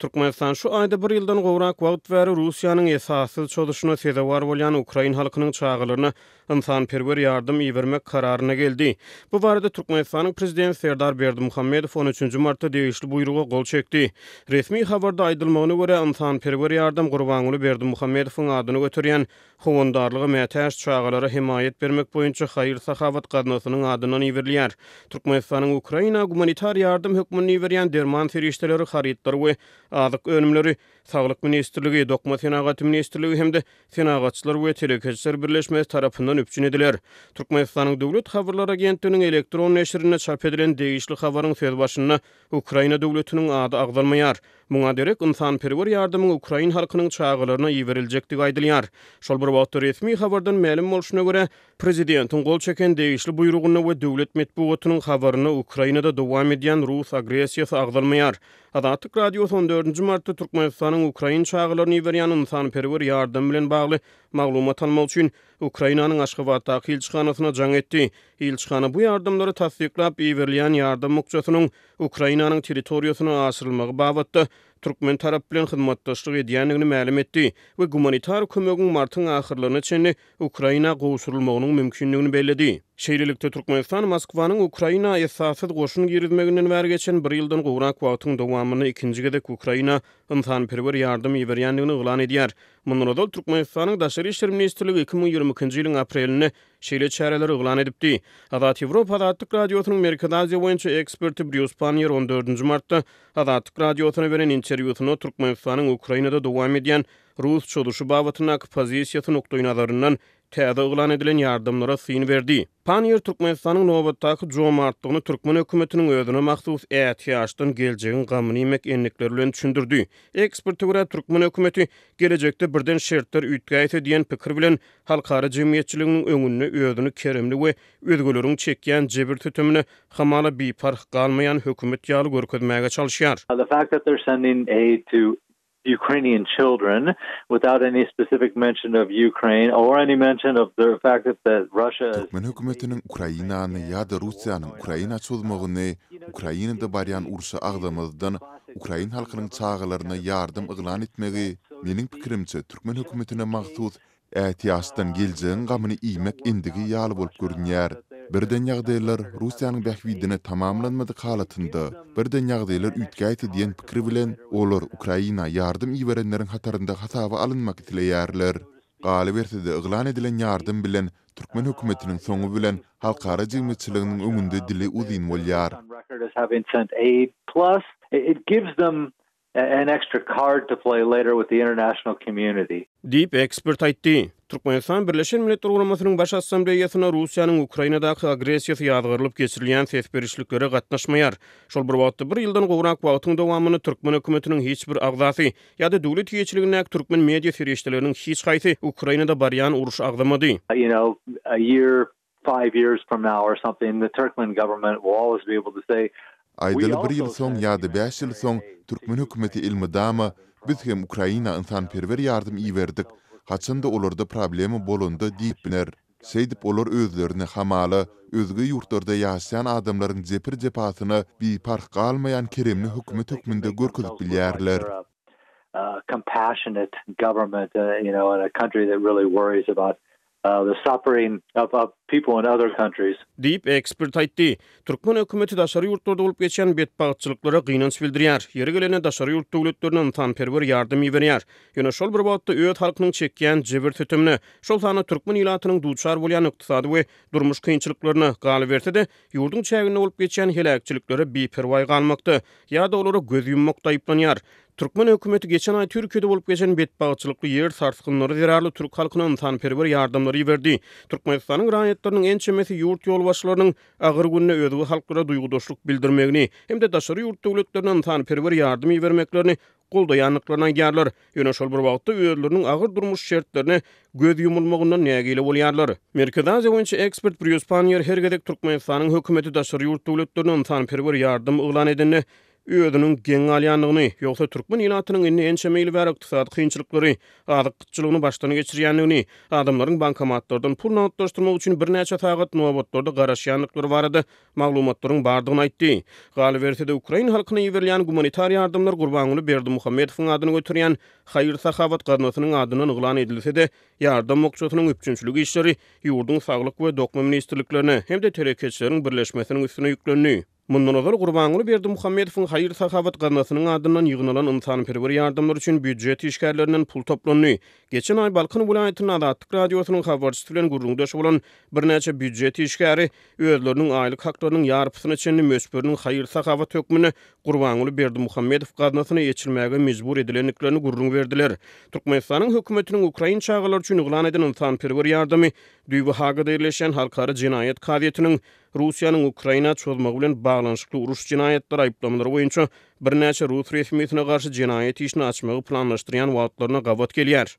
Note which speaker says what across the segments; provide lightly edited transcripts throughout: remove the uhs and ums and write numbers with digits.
Speaker 1: Türkmenistan şu aýda bir ýyldan gowrak wagt bäri Russiýanyň esassyz çozuşyna sezewar bolýan ukrain halkynyň çagalaryna ynsanperwer ýardam ibermek kararyna geldi. Bu barada Türkmenistanyň Prezidenti Serdar Berdimuhamedow on üçünji martda degişli buýruga gol çekdi. Resmi habarda aýdylmagyna görä, ynsanperwer ýardam Gurbanguly Berdimuhamedowyň adyny göterýän Howandarlyga mätäç çagalara hemaýat bermek boýunça haýyr-sahawat gaznasynyň adyndan iberilýär. Türkmenistanyň Ukraina gumanitar ýardam hökmünde iberýän derman serişdeleri, harytlary we azyk önümleri Saglyk ministrligi, Dokma senagaty ministrligi hem-de Senagatçylar we telekeçiler birleşmesi tarapyndan üpjün ediler. Türkmenistanyň Döwlet habarlar agentliginiň elektron neşirinde çap edilen degişli habaryň sözbaşynda Ukraina döwletiniň ady agzalmaýar. Muňa derek ynsanperwer ýardamyň ukrain halkynyň çagalaryna iberiljekdigi aýdylýar. Şol bir wagtda resmi habardan mälim bolşuna görä, prezidentiň gol çeken degişli buýrugynda we döwlet metbugatynyň habarynda Ukrainada dowam edýän rus agressiýasy agzalmaýar. Azatlyk Radiosy on dördünji martda Türkmenistanyň ukrain çagalaryna iberýän ynsanperwer ýardamy bilen bagly maglumat almak üçin Ukrainanyň Aşgabatdaky ilçihanasyna jaň etdi. Ilçihana bu ýardamlary tassyklap, iberilýän ýardam bukjasynyň Ukrainanyň territoriýasyna aşyrylmagy babatda türkmen tarapy bilen hyzmatdaşlyk edýändigini mälim etdi we gumanitar kömegiň martyň ahyrlaryna çenli Ukraina gowşurylmagynyň mümkindigini belledi. Şeýlelikde, Türkmenistan Moskwanyň Ukraina esassyz goşun girizmeginden bäri geçen bir ýyldan gowrak wagtyň dowamynda ikinji gezek Ukraina ynsanperwer ýardam iberýändigini yglan edýär. Mundan ozal Türkmenistanyň Daşary işler ministrligi 2022-nji ýylyň aprelinde şeýle çäreleri yglan edipdi. Azat Ýewropa Azatlyk Radiosynyň Merkezi Aziýa boýunça eksperti Brýus Panniýer on dördünji martda Azatlyk Radiosyna beren interwýusynda Türkmenistanyň Ukrainada dowam edýän rus çozuşy babatyndaky pozisiýasy nukdaýnazaryndan täze yglan edilen ýardamlara syn berdi. Panniýer Türkmenistanyň nobatdaky jomartlygyny türkmen hökümetiniň özüne mahsus ätiýaçdan geljegiň gamyny iýmek endikleri bilen düşündirdi. Eksperte görä, türkmen hökümeti gelejekde birden şertler üýtgäýse diýen pikir bilen halkara jemgyýetçiliginiň öňünde özüni keremli we özgeleriň çekýän jebir-sütemine hamala biparh galmaýan hökümet ýaly görkezmäge çalyşýar.
Speaker 2: The fact that they're sending aid to Ukrainian children without any specific mention of Ukraine or any mention of the fact that Russia is
Speaker 3: Türkmen hökümetiniň Ukrainany ýa-da Russiýanyň Ukraina çozmagyny, Ukrainada barýan urşy agzamazdan ukrain halkynyň çagalaryna ýardam yglan etmegi, meniň pikirimçe, türkmen hökümetine mahsus Ätiýaçdan geljegiň gamyny iýmek endigi ýaly bolup görünýär. Birden ýagdaýlar Russiýanyň bähbidine tamamlanmadyk halatynda, birden ýagdaýlar üýtgäýse diýen pikir bilen, olar Ukraina ýardam iberenleriň hatarynda hasaba alynmak isleýärler. Galyberse-de, yglan edilen ýardam bilen türkmen hökümetiniň soňy bilen halkara jemgyýetçiliginiň öňünde dili uzyn bolýar.
Speaker 2: An extra card to play later with the international community.
Speaker 1: Diýip, ekspert aýtdy. Türkmenistan Birleşen Milletler Guramasynyň Baş Assambleýasynda Russiýanyň Ukrainadaky agressiýasy ýazgarylyp geçirilýän ses berişliklere gatnaşmaýar. Şol bir wagtda, bir ýyldan gowrak wagtyň dowamynda türkmen hökümetiniň hiç bir agzasy ýa-da döwlet eýeçiligindäki türkmen media serişdeleriniň hiç haýsy Ukrainada barýan urşy agzamady.
Speaker 2: You know, a year five years from now or something the Turkmen government will always be able to say
Speaker 3: Aýdaly bir ýyl soň ýa-da bäş ýyl soň türkmen hökümeti elmydama biz hem Ukraina ynsanperwer ýardam iberdik, haçanda olarda problema bolanda diýip biler. Şeýdip olar özlerini hamala özge ýurtlarda ýaşaýan adamlaryň jepir-jepasyna biparh galmaýan keremli hökümet hökmünde görkezip bilýärler.
Speaker 2: Compassionate government you know in a country that really worries about the suffering of of people in other countries.
Speaker 1: Diýip, ekspert aýtdy. Türkmen hökümeti daşary ýurtlarda bolup geçýän betbagtçylyklara gynanç bildirýär, ýeri gelende daşary ýurt döwletlerine ynsanperwer ýardam iberýär. Ýöne şol bir wagtda öz halkynyň çekýän jebir-sütemine, şol sanda türkmen ilatynyň duçar bolýan ykdysady we durmuş kynçylyklaryna, galyberse-de, ýurduň çäginde bolup geçýän heläkçiliklere biperwaý galmakda ýa-da olara göz ýummakda aýyplanýar. Türkmen hökümeti geçen aý Türkiýede bolup geçen betbagtçylykly ýer sarsgynlary zerarly türk halkyna ynsanperwer ýardamlary iberdi. Türkmenistanyň raýatlarynyň ençemesi ýurt ýolbaşçylarynyň agyr günde özge halklara duýgudaşlyk bildirmegini hem-de daşary ýurt döwletlerine ynsanperwer ýardam ibermeklerini goldaýandyklaryny aýdýarlar. Ýöne şol bir wagtda özleriniň agyr durmuş şertlerine göz ýumulmagyndan nägile bolýarlar. Merkezi Aziýa boýunça ekspert Brýus Panniýer her gezek Türkmenistanyň hökümeti daşary ýurt döwletlerine ynsanperwer ýardam yglan edende. özüniň geň galýandygyny, ýogsa türkmen ilatynyň indi ençeme ýyl bäri ykdysady kynçylyklary, azyk gytçylygyny başdan geçirýändigini, adamlaryň bankomatlardan pul nagtlaşdyrmak üçin birnäçe sagat nobatlarda garaşýandyklary barada maglumatlaryň bardygyny aýtdy. Galyberse-de, ukrain halkyna iberilýän gumanitar ýardamlar Gurbanguly Berdimuhamedowyň adyny göterýän haýyr-sahawat gaznasynyň adyndan yglan edilse-de, ýardam bukjasynyň üpjünçilik işleri ýurduň Saglyk we Dokma ministrliklerine hem-de Telekeçileriň birleşmesiniň üstüne ýüklendi. Mundan ozal, Gurbanguly Berdimuhamedowyň haýyr-sahawat gaznasynyň adyndan ýygnalan ynsanperwer ýardamlar üçin býujet işgärlerinden pul toplandy. Geçen aý Balkan welaýatynda Azatlyk Radiosynyň habarçysy bilen gürrüňdeş bolan birnäçe býujet işgäri özleriniň aýlyk haklarynyň ýarpysyna çenli möçberiniň haýyr-sahawat hökmünde Gurbanguly Berdimuhamedow gaznasyna eçilmäge mejbur edilendiklerini gürrüň berdiler. Türkmenistanyň hökümetiniň ukrain çagalary üçin yglan eden ynsanperwer ýardamy düýbi Hagada ýerleşýän Halkara jenaýat kazyýetiniň Russiýanyň Ukraina çozmagy bilen baglanyşykly uruş jenaýatlary aýyplamalary boýunça birnäçe rus resmisine garşy jenaýat işini açmagy planlaşdyrýan wagtlaryna gabat gelýär.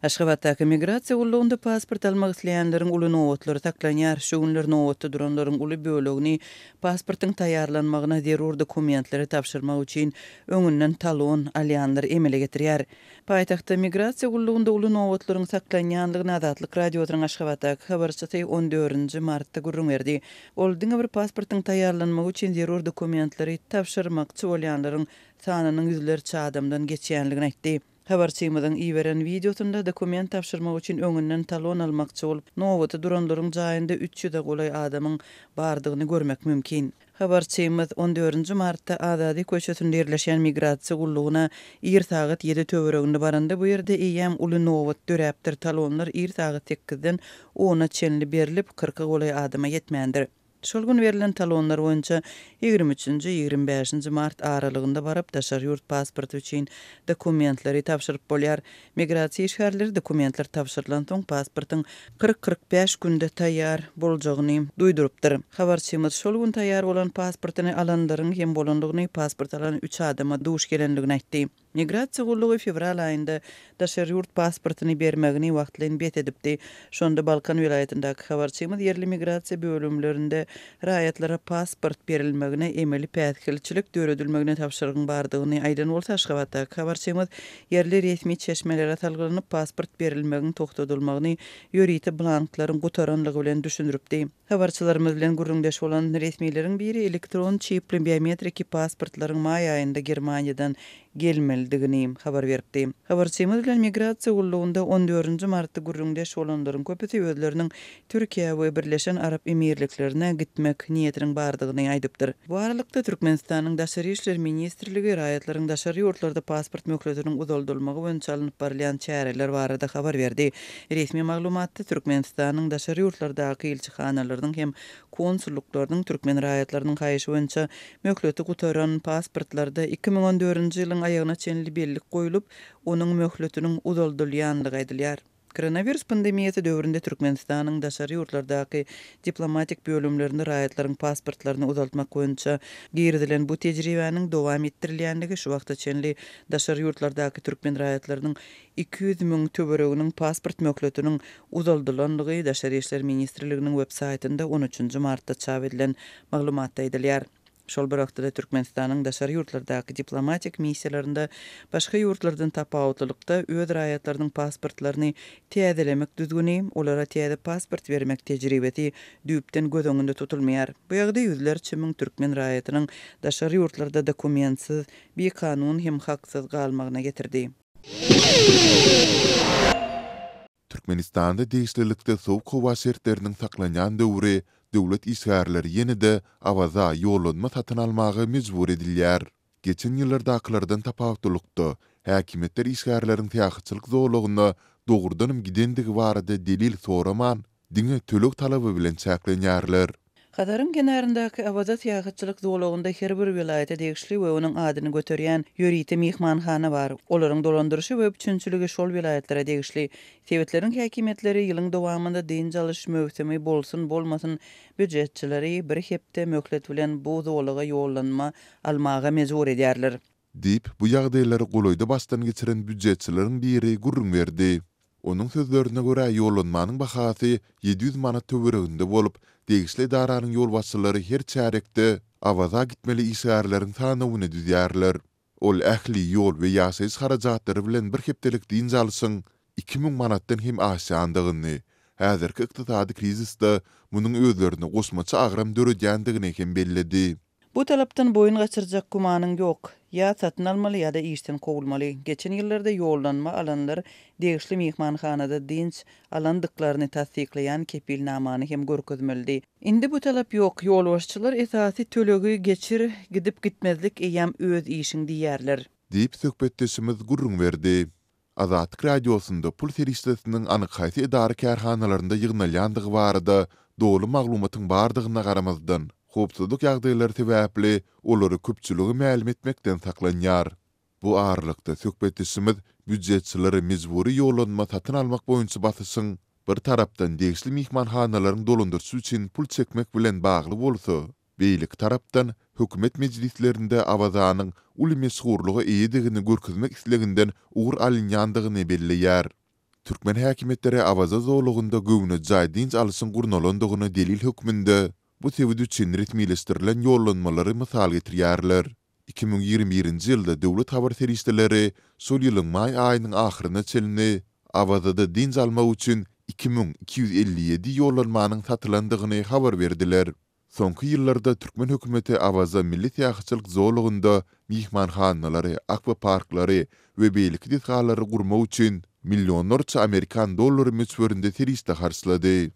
Speaker 4: Aşgabatdaky migrasiýa gullugynda pasport almak isleýänleriň uly nobatlary saklanýar. Şu günler nobatda duranlaryň uly bölegini pasportyň taýýarlanmagyna zerur dokumentleri tabşyrmak üçin öňünden talon alýanlar emele getirýär. Paýtagtda migrasiýa gullugynda uly nobatlaryň saklanýandygyny Azatlyk Radiosynyň Aşgabatdaky habarçysy on dördünji martda gürrüň berdi. Ol diňe bir pasportyň taýýarlanmagy üçin zerur dokumentleri tabşyrmakçy bolýanlaryň sanynyň ýüzlerçe adamdan geçýändigini aýtdy. Habarçymyzyň iberen wideosynda dokument tabşyrmak üçin öňünden talon almakçy bolup, nobata duranlaryň jaýynda üç ýüze golaý adamyň bardygyny görmek mümkin. Habarçymyz on dördünji martda Azady köçesinde ýerleşýän migrasiýa gullugyna ir sagat ýedi töwereginde baranda bu ýerde eýýäm uly nobat döräpdir, talonlar ir sagat sekizden ona çenli berlip, kyrka golaý adama ýetmändir. Şol gün berlen talonlar boýunça ýigrimi üçünji, ýigrimi bäşinji mart aralygynda baryp, daşary ýurt pasporty üçin dokumentleri tabşyryp bolýar. Migrasiýa işgärleri dokumentler tabşyrylansoň, pasportyň 40-45 günde taýýar boljagyny duýdurypdyr. Habarçymyz şol gün taýýar bolan pasportyny alanlaryň hem bolandygyny, pasport alan üç adama duş gelendigini aýtdy. Migrasiýa gullugy fewral aýynda daşary ýurt pasportyny bermegini wagtlaýyn bes edipdi. Şonda Balkan welaýatyndaky habarçymyz ýerli migrasiýa bölümlerinde raýatlara pasport berilmegine emeli päsgelçilik döredilmegine tabşyrygyň bardygyny aýdan bolsa, Aşgabatdaky habarçymyz ýerli resmi çeşmelere salgylanyp, pasport berilmegiň togtadylmagyny ýörite blanklaryň gutaranlygy bilen düşündiripdi. Habarçylarymyz bilen gürrüňdeş bolan resmileriň biri elektron çipli biometriki pasportlaryň maý aýynda Germaniýadan gelmelidigini habar beripdi. Habarçymyz bilen Migrasiýa gullugynda on dördünji martda gürrüňdeş bolanlaryň köpüsi özleriniň Türkiýä we Birleşen Arap Emirliklerine gitmek niýetiniň bardygyny aýdypdyr. Bu aralykda, Türkmenistanyň Daşary işler ministrligi raýatlaryň daşary ýurtlarda pasport möhletiniň uzaldylmagy boýunça alnyp barylýan çäreler barada habar berdi. Resmi maglumatda Türkmenistanyň daşary ýurtlardaky ilçihanalarynyň hem konsullyklarynyň türkmen raýatlarynyň haýyşy boýunça möhleti gutaran pasportlarda 2014-nji ýylyň aýagyna çenli bellik goýlup, onuň möhletiniň uzaldylýandygy aýdylýar. Koronawirus pandemiýasy döwründe Türkmenistanyň daşary ýurtlardaky diplomatik bölümlerinde raýatlaryň pasportlaryny uzaltmak boýunça girizilen bu tejribäniň dowam etdirilýändigi şu wagta çenli daşary ýurtlardaky türkmen raýatlarynyň 200 müň töwereginiň pasport möhletiniň uzaldylandygy Daşary işler ministrliginiň web saýtynda on üçünji martda çap edilen maglumatda aýdylýar. Şol bir wagtda-da Türkmenistanyň daşary ýurtlardaky diplomatik missiýalarynda başga ýurtlardan tapawutlylykda öz raýatlarynyň pasportlaryny täzelemek düzgüni, olara täze pasport bermek tejribesi düýpden göz öňünde tutulmaýar. Bu ýagdaý ýüzlerçe müň türkmen raýatynyň daşary ýurtlarda dokumentsiz, bikanun hem haksyz galmagyna getirdi.
Speaker 3: Türkmenistanda degişlilikde sowuk howa şertleriniň saklanýan döwri döwlet işgärleri ýene-de Awaza ýollanma satyn almaga mejbur edilýär. Geçen ýyllardakylardan tapawutlylykda, häkimiýetler işgärleriň syýahatçylyk zolagyna dogrudanam gidendigi barada delil soraman, diňe töleg talaby bilen çäklenýärler.
Speaker 4: Hazaryň kenaryndaky Awaza syýahatçylyk zolagynda her bir welaýata degişli we onuň adyny göterýän ýörite myhmanhana bar. Olaryň dolandyryşy we üpjünçiligi şol welaýatlara degişli. Sebitleriň häkimiýetleri ýylyň dowamynda dynç alyş möwsümi bolsun-bolmasyn býujetçileri bir hepde möhlet bilen bu zolaga ýollanma almaga mejbur edýärler.
Speaker 3: Diýip, bu ýagdaýlary golaýda başdan geçiren býujetçileriň biri gürrüň berdi. Onuň sözlerine görä, ýollanmanyň bahasy 700 manat töwereginde bolup, degişli edaranyň ýolbaşçylary her çärýekde Awaza gitmeli işgärleriň sanawyny düzýärler. Ol ähli ýol we ýaşaýyş harajatlary bilen bir hepdelik dynç alşyň 2000 manatdan hem aşýandygyny, häzirki ykdysady krizisde munuň özlerine goşmaça agram döredýändigini hem belledi.
Speaker 4: Bu talapdan boýun gaçyrjak gümanyň ýok. Ýa satyn almaly ýa-da işden kowulmaly. Geçen ýyllarda ýollanma alanlar degişli myhmanhanada dynç alandyklaryny tassyklaýan kepilnamany hem görkezmelidi. Indi bu talap ýok. Ýolbaşçylar esasy tölegi geçir, gidip-gitmezlik eýýäm öz işiň diýýärler.
Speaker 3: Diýip, söhbetdeşimiz gürrüň berdi. Azatlyk Radiosynda pul serişdesiniň anyk haýsy edara-kärhanalarynda ýygnalýandygy barada doly maglumatyň bardygyna garamazdan, howpsuzlyk ýagdaýlary sebäpli olary köpçülige mälim etmekden saklanýar. Bu aralykda, söhbetdeşimiz býujetçilere mejbury ýollanma satyn almak boýunça basyşyň, bir tarapdan, degişli myhmanhanalaryň dolandyryşy üçin pul çekmek bilen bagly bolsa, beýleki tarapdan, hökümet mejlislerinde Awazanyň uly meşhurlyga eýedigini görkezmek isleginden ugur alynýandygyny belleýär. Türkmen häkimiýetleri Awaza zolagynda göwnejaý dynç alyşyň gurnalandygyna delil hökmünde bu sebit üçin resmileşdirilen ýollanmalary mysal getirýärler. 2021-nji ýylda döwlet habar serişdeleri şol ýylyň maý aýynyň ahyryna çenli Awazada dynç almak üçin 2257 ýollanmanyň satylandygyny habar berdiler. Soňky ýyllarda türkmen hökümeti Awaza milli syýahatçylyk zolagynda myhmanhanalary, akwaparklary we beýleki desgalary gurmak üçin millionlarça amerikan dollary möçberinde serişde harçlady.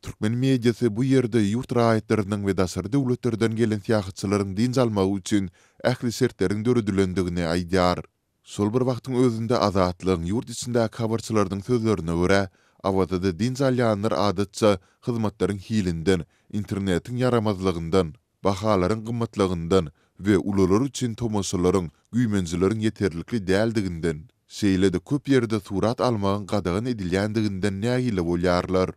Speaker 3: Türkmen mediasy bu ýerde ýurt raýatlarynyň we daşary döwletlerden gelen syýahatçylaryň dynç almagy üçin ähli şertleriň döredilendigini aýdýar. Şol bir wagtyň özünde Azatlygyň ýurt içindäki habarçylarynyň sözlerine görä, Awazada dynç alýanlar adatça hyzmatlaryň hilinden, internetiň ýaramazlygyndan, bahalaryň gymmatlygyndan we ulular üçin tomaşalaryň, güýmenjeleriň ýeterlikli däldiginden, şeýle-de köp ýerde surat almagyň gadagan edilýändiginden nägile bolýarlar.